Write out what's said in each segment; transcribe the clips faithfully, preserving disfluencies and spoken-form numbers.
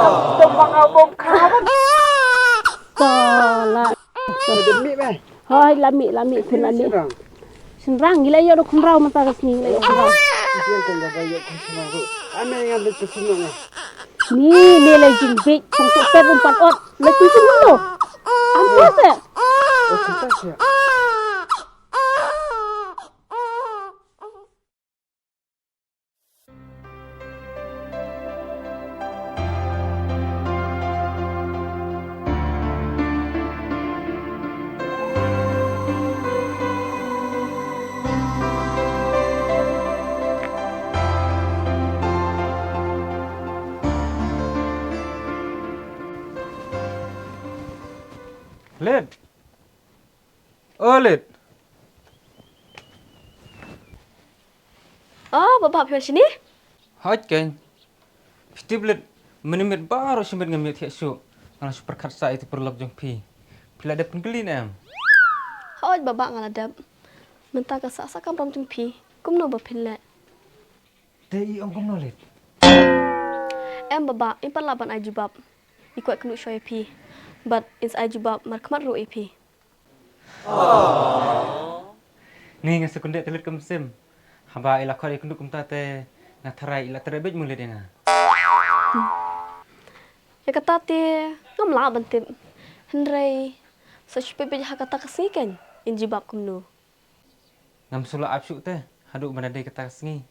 To ba ka bom kha. To la. Demi ba. Hoi, la mih, la mih, khun la mih. Shynrang. Shynrang, ngi la ïoh da khun raw mynta ka sngi, ngi la ïoh khun raw. Ïa kan da ïoh khun shynrang ruh. Ane ngan leit pynsum noh nga. Ni, ni la jingbieit, sngewthuh pet ruh pat ot. Leit pynsum noh. Am ko se. Oh, kumta se. Lem. O Lit. Oh, Baba, phi wan shane? Hooid keiñ. Phi tip Lit, mynne miet baroh shi miet ngam ïoh thiah shuh. Nga la shu pyrkhat sah ïa iti paralok jong phi. Phi la dep pynkylli ne em? Hooid Baba, nga la dep. Mynta ka sah sah kamram jong phi, kumno ba phin leh? Te i ong kumno Lit? Em Baba, in pat lah ban ai jubab. I kwah kynduh shuwa ïa phi. Bad in sa ai jubab markhmat ruh ïa phi. Ni nga sngewkyndiah te Lit ka mynsiem. Haba i la khot ïakynduh kumta te nga tharai i la treh beit mo Lit ïa nga. Ïa kata te ngam lah ban tip. Hynrei sa shu peit beit ha kata ka sngi keiñ in jubab kumno. Ngam shu lah ap shuh te haduh ban da dei kata ka sngi.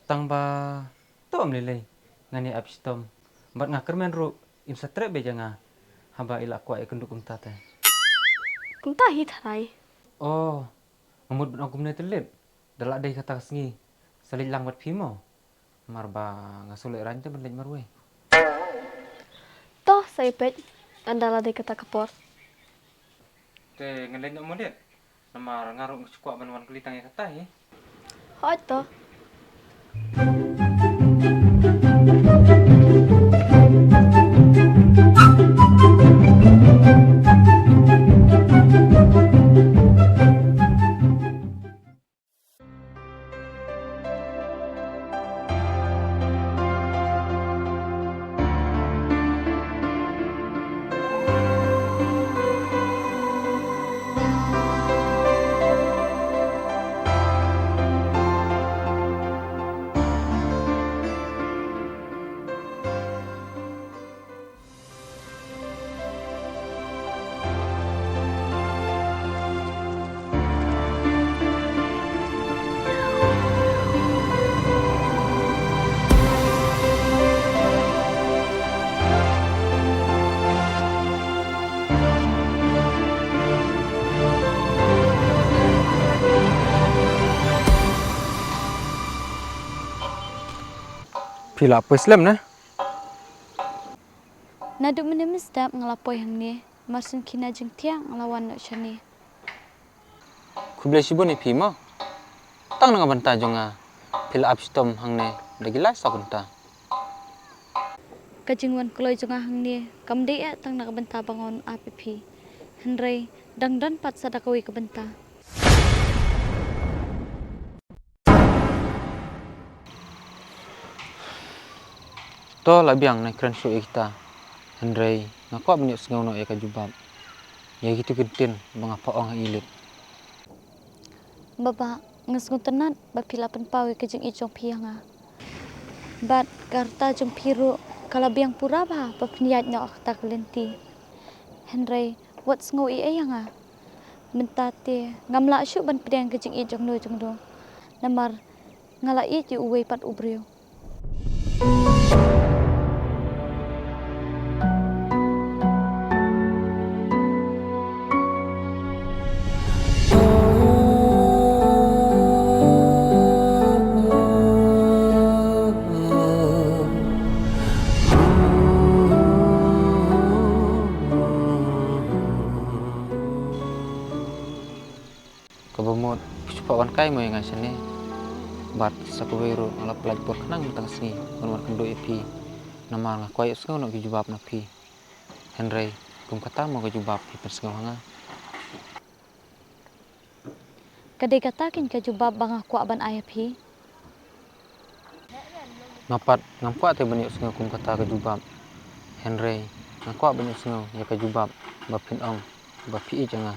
Tang ba to ym lei lei ngan ïa ap shitom. Bad nga kyrmen ruh im sa treh beit ïa nga haba i la kwah ïakynduh kumta te. Kumta hi tharai. Oh, nga mut ban ong kumne te Lit. Da lah dei kata ka sngi sa leit lang bad phi mo. Namar ba nga shu leit rang te ban leit marwei. To sa ïa peit ynda la dei kata ka por. Te ngan leit noh mo Lit. Namar nga ruh nga shu kwah ban wan kylli tang ïa kata hi. Hooid to. Phi la poi slem ne? Naduh mynne mynstep nga la poi hangne, mar shu kine jingthiah nga la wan noh shane. Khublei shibun ïa phi mo. Tang na ka bynta jong nga phi la ap shitom hangne da ki lai saw kynta. Ka jingwan kloi jong nga hangne kam dei eh tang na ka bynta ba ngan ap ïa phi. Hynrei dang don pat sa da kawei ka bynta. To la biang ngan kren shuh ïa kita. Hynrei nga kwah ban ïohsngew noh ïa ka jubab ïa kitu ki ktien ba nga phah ong ha i Lit. Baba, nga sngewtynnat ba phi la pynpaw ïa ka jingïeit jong phi ïa nga. Bad ka rta jong phi ruh ka la biang pura bha ba phin ïaid noh ha kata ka lynti. Hynrei wat sngew ei ei ïa nga. Mynta te ngam lah shuh ban pdiang ka jingïeit jongno jongno. Namar nga la ïeit ïa uwei pat u briew. Kaba mut phi shu phah wan kai mo ïa nga shane. Bad sa kawei ruh nga la pyllait por khnang mynta ka sngi ban wan kynduh ïa phi. Namar nga kwah ïohsngew noh ki jubab na phi. Hynrei kum kata mo ka jubab phi pynsngew ha nga. Ka dei kata keiñ ka jubab ba nga kwah ban ai ha phi. Nga pat ngam kwah te ban ïohsngew kum kata ka jubab. Hynrei nga kwah ban ïohsngew ïa ka jubab ba phin ong ba phi ïeit ïa nga.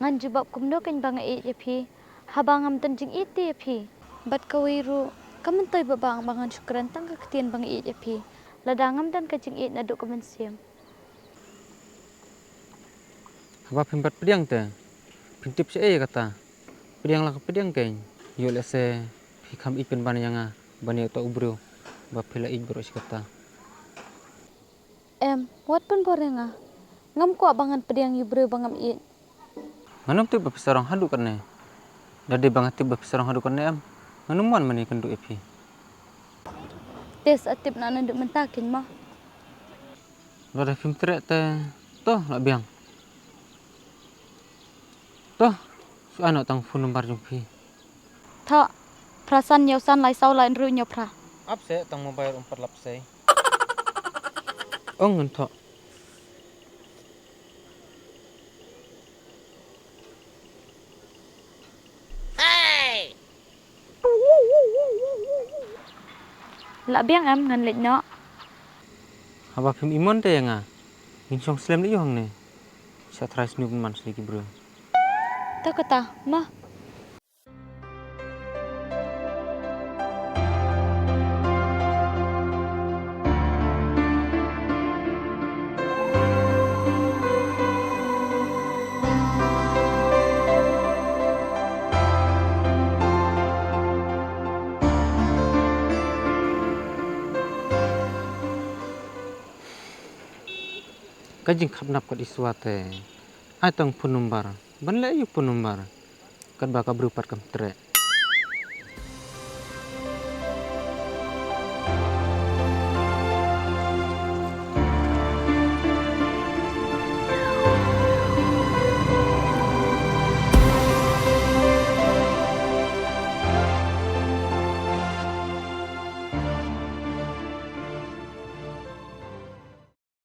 Ngan jubab kumno keiñ ba nga ïeit ïa phi haba ngam don jingïeit te ïa phi. Bad kawei ruh kam myntoi ba bang ba ngan shu kren tang ka ktien ba nga ïeit ïa phi lada ngam don ka jingïeit naduh ka mynsiem. Haba phim pat pdiang te phin tip shaei ïa kata. Pdiang la ka pdiang keiñ. Ïoh lehse phi kham ïeit pynban ïa nga ban ïa uta u briew ba phi la ïeit baroh shi katta. Em, wat pynbor ïa nga. Ngam kwah ba ngan pdiang ïa u briew ba ngam ïeit. Ngan ym tip ba phi sarong haduh katne. Da dei ba nga tip ba phi sarong haduh katne em, ngan ym wan mane kynduh ïa phi. Te sa tip na naduh mynta keiñ mo. Lada phim treh te, to la biang. To, shu ai noh tang phone number jong phi. Thoh, phra san ïaw san lai saw lai hynriew hynñiew phra. Ap seh, tang mobile um pat lap sei. Ong ngan thoh. La biang em, ngan leit noh. Haba phim imon te ïa nga. Ngin shong slem leit ïoh hangne. Sa trai sniw man sli ki briew. Ta kata, ma. Ka jingkhapnap kat Iswa te. Ai tang phone number. Ban leh ïa u phone number. Katba ka briew pat kam treh.